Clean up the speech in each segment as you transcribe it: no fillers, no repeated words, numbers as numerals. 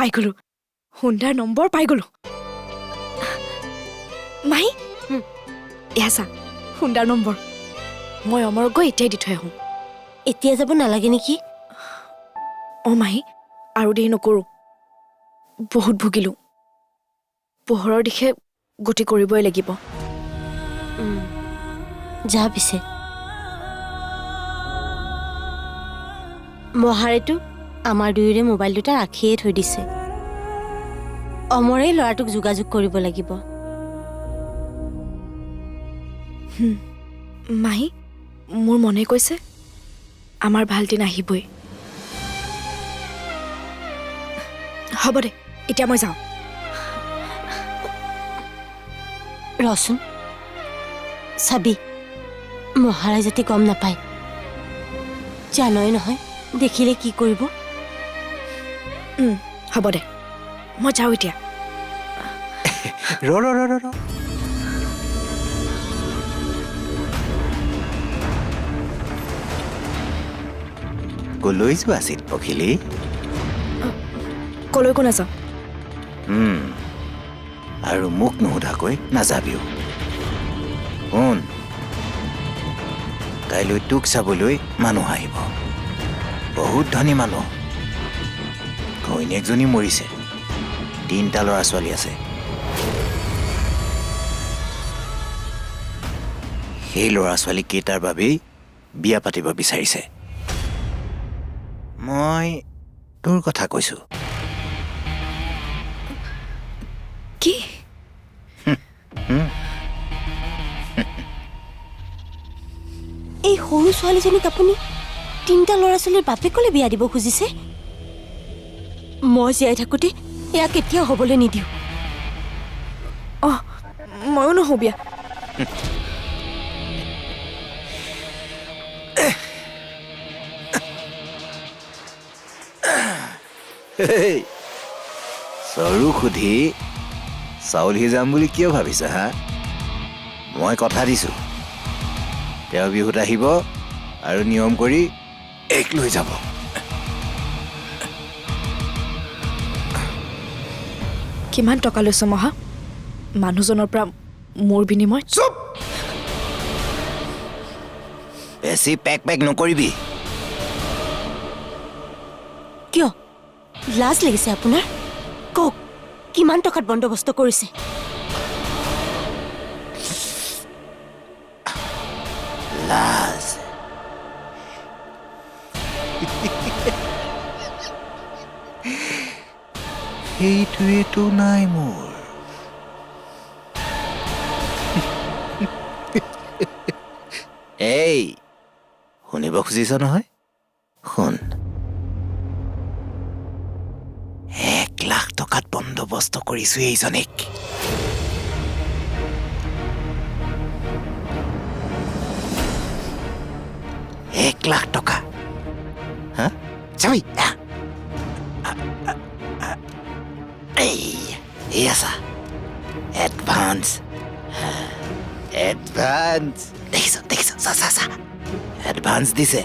পাই গ'লো, সুন্দাৰ নম্বৰ পাই গ'লো। মাহী, এয়া চা সুন্দাৰ নম্বৰ। মই অমৰক গৈ এতিয়াই দি থৈ আহোঁ। এতিয়া যাব নালাগে নেকি? অঁ মাহী, আৰু দেৰি নকৰোঁ। বহুত ভুগিলোঁ, পোহৰৰ দিশে গতি কৰিবই লাগিব। যা পিছে। মহাৰেতো আমাৰ দুয়োৰে মোবাইল দুটা ৰাখিয়ে থৈ দিছে। অমৰে ল'ৰাটোক যোগাযোগ কৰিব লাগিব। মাহী, মোৰ মনে কৈছে আমাৰ ভাল দিন আহিবই। হ'ব দে, এতিয়া মই যাওঁ। ৰচোন, চাবি, মহাৰাই যাতে গম নাপায়। জানই নহয়, দেখিলে কি কৰিব। হ'ব দে, মই যাওঁ এতিয়া। ৰ ৰ ৰ ৰ, কলৈ যোৱা আছিল পখিলি? কলৈকো নাযাওঁ। আৰু মোক নুসুধাকৈ নাযাবিও। শুন, কাইলৈ তোক চাবলৈ মানুহ আহিব, বহুত ধনী মানুহ। ঘৈণীয়েকজনী মৰিছে, 3টা ল'ৰা ছোৱালী আছে। সেই ল'ৰা ছোৱালী কেইটাৰ বাবেই বিয়া পাতিব বিচাৰিছে। মই তোৰ কথা কৈছো। কি? এই সৰু ছোৱালীজনীক আপুনি 3টা ল'ৰা ছোৱালীৰ বাপেকলৈ বিয়া দিব খুজিছে? মই জীয়াই থাকোঁতে এয়া কেতিয়াও হ'বলৈ নিদিওঁ। অঁ, ময়ো নহওঁ বিয়া। চৰু সুধি চাউল সিজাম বুলি কিয় ভাবিছা হা? মই কথা দিছো, তেওঁ বিহুত আহিব আৰু নিয়ম কৰি এক লৈ যাব। কিমান টকা লৈছ মহা মানুহজনৰ পৰা মোৰ বিনিময়? চুপ, বেছি পেক পেক নকৰিবি। কিয় লাজ লাগিছে আপোনাৰ? কওক, কিমান টকাত বন্দোবস্ত কৰিছে? লাজ? সেইটোৱেতো নাই মোৰ। এই শুনিব খুজিছ নহয়? শুন, 1 লাখ টকাত বন্দোবস্ত কৰিছো এইজনীক। এক লাখ টকা। হা, যাবি? এই আছা, এডভান্স এডভান্স। দেখিছ দেখিছ, চা চা চা, এডভান্স দিছে।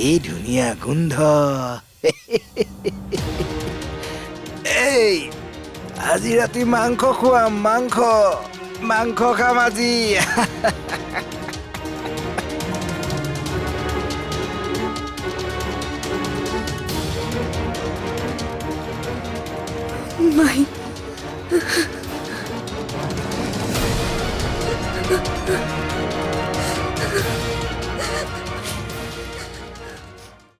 এই ধুনীয়া গোন্ধ। এই আজি ৰাতি মাংস খুৱাম, মাংস মাংস খাম আজি। মাহী,